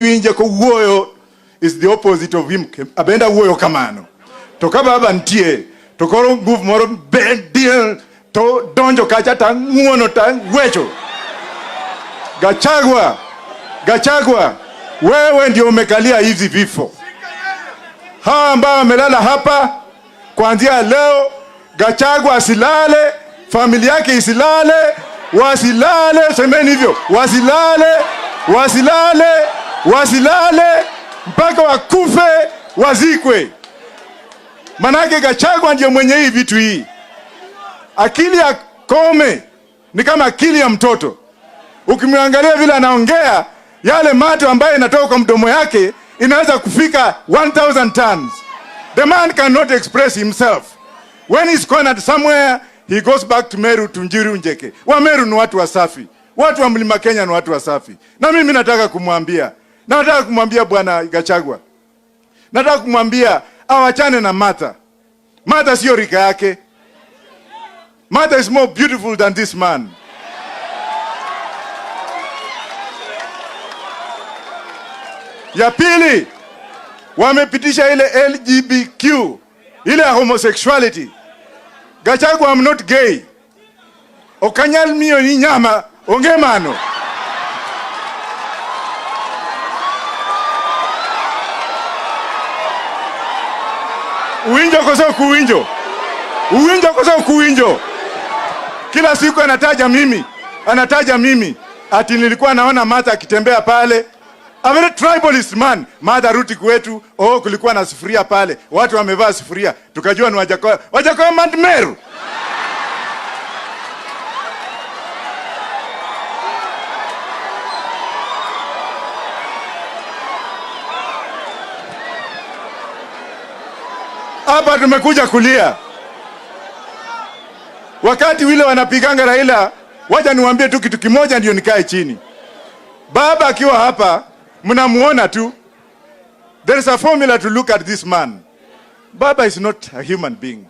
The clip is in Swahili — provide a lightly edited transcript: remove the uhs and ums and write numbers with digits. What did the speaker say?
Winje kowuoyo is the opposite of him. Abenda wuoyo kamano. To ka baba nitie, to koro nguvu moro bedie to donjo kacha ta ng'uono ta wecho. Gachagua, Gachagua, wewe ndio umekalia hizi vifo. Hawa ambao wamelala hapa kuanzia leo, Gachagua asilale, familia yake isilale, wasilale, semeni hivyo, wasilale, wasilale, wasilale mpaka wakufe, wazikwe. Manake Gachagua ndio mwenye hii vitu hii. Akili ya Koome ni kama akili ya mtoto. Ukimwangalia vile anaongea, yale mate ambayo inatoka kwa mdomo yake inaweza kufika 1000 tons. The man cannot express himself. When he's cornered somewhere, he goes back to Meru, to Njiru Njeke. Wa Meru ni watu wasafi. Watu wa Mlima Kenya ni watu wasafi. Na mimi nataka kumwambia, nataka kumwambia Bwana Gachagua, nataka kumwambia awachane na Martha. Martha sio rika yake. Martha is more beautiful than this man. Ya pili, wamepitisha ile LGBTQ, ile ya homosexuality. Gachagua, I'm not gay. Okanyal miyo ni nyama, onge mano. Uwinjo koso kuwinjo? Uwinjo koso kuwinjo? Kila siku anataja mimi, anataja mimi ati nilikuwa naona Martha akitembea pale. A very tribalist man. Martha ruti kwetu, oh, kulikuwa na sufuria pale, watu wamevaa sufuria, tukajua ni Wajakoya. Wajakoya Mount Meru. Hapa tumekuja kulia. Wakati wile wanapiganga Raila, wacha niwaambie tu kitu kimoja ndio nikae chini. Baba akiwa hapa, mnamuona tu. There is a formula to look at this man. Baba is not a human being.